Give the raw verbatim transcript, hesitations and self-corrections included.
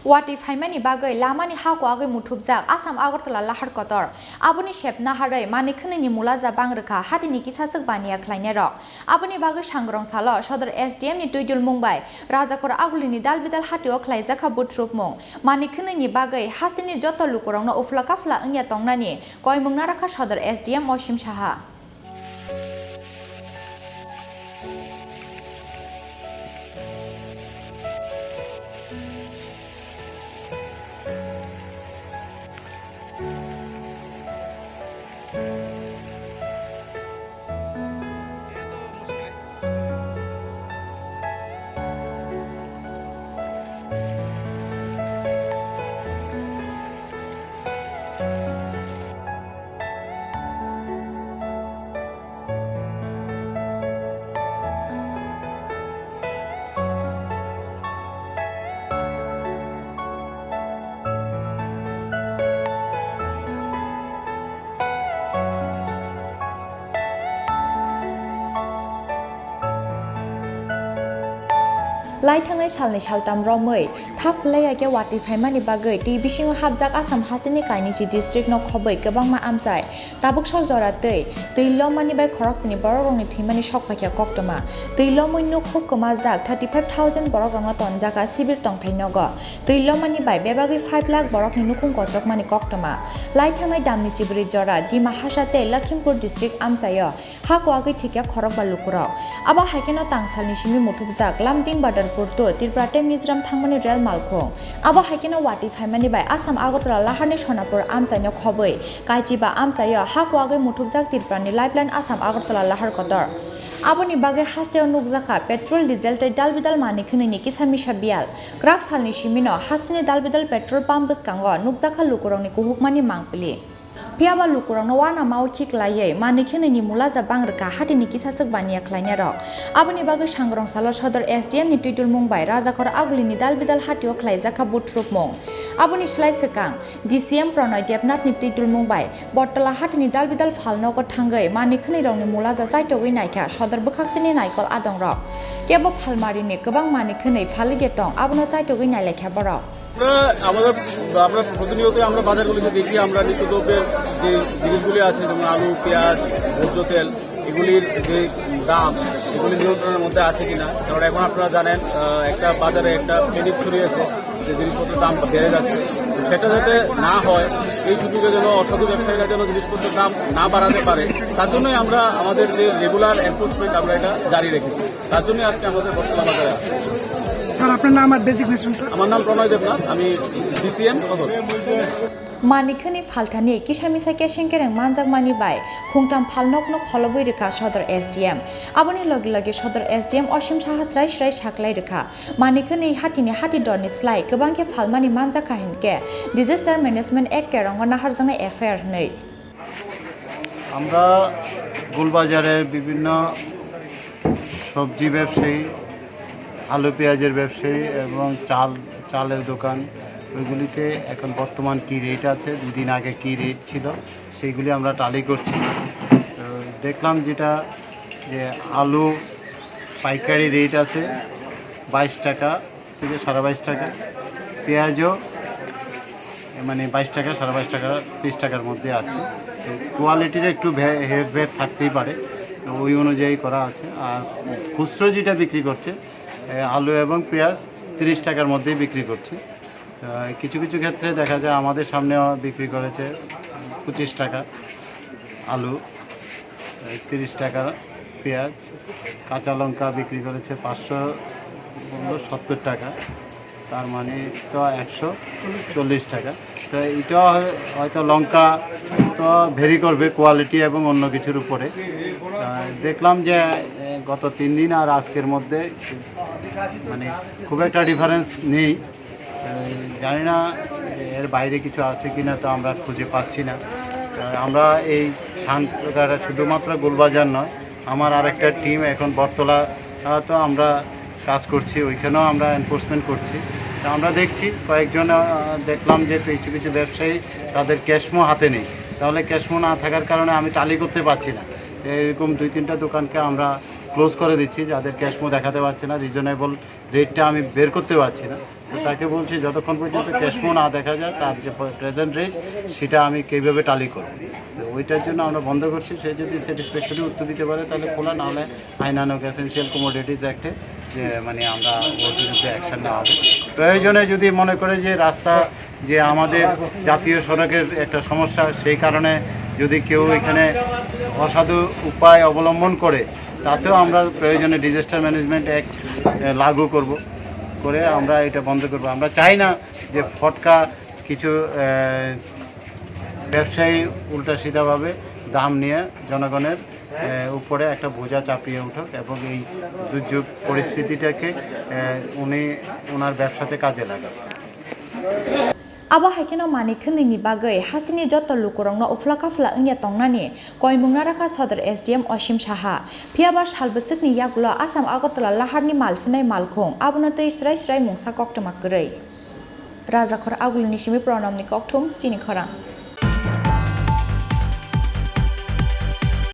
Watwi phaimani bagwi lamani ha kuagwi muthubjak Assam Agartala lahar kotor. Aboni sepna harwi manwi khwnwini mulaja bang rwkha hatini kisaswk baniya khlainairok. Aboni bagwi sangrong salo Sodor S D M ni twidulmung bai Rajakhor Agulini dalbidal hatio khlaijakha butrupmung. Manwi khwnwini bagwi hasteni joto lukurokno uphla kaphla wngya tongnani koimung narakha Sodor S D M Osim Saha. Lai thangnai salni saltam romwi thak phlaiya khe watwi phaimani bagwi twi bisingo hapjak Assam hasteni kainwi si district no khobwi kwbangma amchai. Tabuk sak jora twi, twi lomani bai khoroksani borokrokni thwimani sok paikha koktwma. Twi lomwi nuk huk kwmajak thirty five thousand borokrokno tonjakha sibir tongthai nogo. Twi lomani bai bebagwi five lakh borokni nukhung kochokmani koktwma. Lai thangnai damni chibri jora Dima Hasao tei Lakhimpur district amchaio ha kuagwi thwikha khorokba lukurok. Abo hai kheno tangsalni simi muthubjak Lumding Badarpur to Tripura tei Mizoram thangmani rel malkhung. Abo hai kheno watwi phaimani bai Assam Agartala laharni Sonapur amchaino khobwi Kaichiba amchaio ha kuagwi muthubjak Tripurani Lifeline Assam Agartala lahar kotor. Aboni bagwi hasteo nukjakha petrol, diesel tei dalbidal manwi khwnwini kisa misa biyal. Kwrak salni simino hasteni dalbidal petrol pump bwskango nukjakha lukurokni kuhukmani mangpili. Phiyaba lukurokno uanama o khiklaiwi manwi khwnwini mulaja bang rwkha hatini kisaswk baniya khlainairok. Aboni bagwi sangrong salo Sodor S D M ni twidulmung bai Rajakhor Agulini dalbidal hatio khlaijakha butrupmung. Aboni slai swkang D C M Pronoy Debnath ni twidulmung bai Bottola hatini dalbidal phalnogo thangwi manwi khwnwirokni mulaja chaitogwi naikha Sodor bwkhaksini naikol adongrok. Kebo phalmarini kwbang manwi khwnwi phalwi de tong, abono chaitogwi nailaikha borok. আমরা আমাদের আমরা প্রতিনিয়তই আমরা বাজারগুলিতে দেখি, আমরা নিত্য দ্রব্যের যে জিনিসগুলি আছে, যেমন আলু, পেঁয়াজ, ভোজ্য তেল, এগুলির যে দাম, এগুলি নিয়ন্ত্রণের মধ্যে আছে কিনা। কারণ এখন আপনারা জানেন, আহ, একটা বাজারে একটা প্যানিক ছড়িয়েছে যে জিনিসপত্রের দাম বেড়ে যাচ্ছে। তো সেটা যাতে না হয়, এই সুযোগে যেন অসাধু ব্যবসায়ীরা যেন জিনিসপত্রের দাম না বাড়াতে পারে, তার জন্যই আমরা আমাদের যে রেগুলার এনফোর্সমেন্ট, আমরা এটা জারি রেখেছি। তার জন্যই আজকে আমাদের বটতলা বাজারে আছে। স্যার, আপনার নাম আর ডেজিগনেশনটা? আমার নাম প্রণয় দেবনাথ, আমি ডিসিএম সদর। Manwi khwnwi phalthani kisa misa keseng kereng manjakmani bai khungtam phalnokno kholobwi rwkha Sodor S D M. Aboni logi logi Sodor S D M Osim Saha srai srai saklai rwkha. Manwi khwnwi hatini hati dorni slai kwbang khe phalmani manjakha hinkhe Disaster Management Act kerongo naharjaknai F I R hwnwi. আমরা গোলবাজারের বিভিন্ন সবজি ব্যবসায়ী, আলু পেঁয়াজের ব্যবসায়ী এবং চাল, চালের দোকান, ওইগুলিতে এখন বর্তমান কী রেট আছে, দুদিন আগে কী রেট ছিল, সেইগুলি আমরা টালি করছি। তো দেখলাম যেটা, যে আলু পাইকারি রেট আছে বাইশ টাকা, থেকে সাড়ে বাইশ টাকা, পেঁয়াজও, এ, মানে, বাইশ টাকা, সাড়ে বাইশ টাকা, তেইশ টাকার মধ্যে আছে। তো কোয়ালিটির একটু ভে-, হেরফের থাকতেই পারে, তো ওই অনুযায়ী করা আছে। আর খুচরো যেটা বিক্রি করছে, এ, আলু এবং পেঁয়াজ তিরিশ টাকার মধ্যেই বিক্রি করছে। আহ, কিছু কিছু ক্ষেত্রে দেখা যায় আমাদের সামনেও বিক্রি করেছে পঁচিশ টাকা আলু, তিরিশ টাকা পেঁয়াজ, কাঁচা লঙ্কা বিক্রি করেছে পাঁচশো সত্তর টাকা, তার মানে তো একশো চল্লিশ টাকা। তো এটা হয়-, হয়তো লঙ্কা তো ভেরি করবে কোয়ালিটি এবং অন্য কিছুর উপরে। আহ, দেখলাম যে, এ, গত তিন দিন আর আজকের মধ্যে মানে খুব একটা ডিফারেন্স নেই। এই, জানি না এর বাইরে কিছু আছে কিনা, তো আমরা খুঁজে পাচ্ছি না। আহ, আমরা এই ছানটা শুধুমাত্র গোলবাজার নয়, আমার আরেকটা টিম এখন বটতলা, আহ, তো আমরা কাজ করছি, ওইখানেও আমরা এনফোর্সমেন্ট করছি। তো আমরা দেখছি কয়েকজন, আহ, দেখলাম যে কিছু কিছু ব্যবসায়ী তাদের ক্যাশমো হাতে নেই, তাহলে ক্যাশমো না থাকার কারণে আমি টালি করতে পারছি না। এরকম দুই তিনটা দোকানকে আমরা ক্লোজ করে দিচ্ছি, যাদের ক্যাশমো দেখাতে পারছে না, রিজনেবল রেটটা আমি বের করতে পারছি না। তো তাকে বলছি, যতক্ষণ পর্যন্ত ক্যাশ ফ্লো না দেখা যায়, তার যে প্রেজেন্ট রেট, সেটা আমি কিভাবে টালি করব। তো ওইটার জন্য আমরা বন্ধ করছি। সে যদি স্যাটিসফ্যাক্টরি উত্তর দিতে পারে, তাহলে খোলা, না হলে আইনানুগ এসেনশিয়াল কমোডিটিজ অ্যাক্টে যে, মানে, আমরা ওর বিরুদ্ধে অ্যাকশন নেওয়া হবে। প্রয়োজনে যদি মনে করে যে রাস্তা, যে আমাদের জাতীয় সড়কের একটা সমস্যা, সেই কারণে যদি কেউ এখানে অসাধু উপায় অবলম্বন করে, তাতেও আমরা প্রয়োজনে ডিজাস্টার ম্যানেজমেন্ট অ্যাক্ট লাগু করব, করে আমরা এটা বন্ধ করব। আমরা চাই না যে ফটকা কিছু, আহ, ব্যবসায়ী উল্টাসিধাভাবে দাম নিয়ে জনগণের, আহ, উপরে একটা বোঝা চাপিয়ে উঠুক এবং এই দুর্যোগ পরিস্থিতিটাকে, আহ, উনি ওনার ব্যবসাতে কাজে লাগান। Abo hai kheno manwi khwnwi ni bagwi hasteni joto lukurokno uphla kaphla wngya tongnani koimung narakha Sodor S D M Osim Saha. Phiyaba sal bwswkni yagulo Assam Agartala laharni mal phinai malkhung abono twi srai srai mungsa koktwma kwrwi. Rajakhor Agulini simi Pranamni kokthum chini khorang.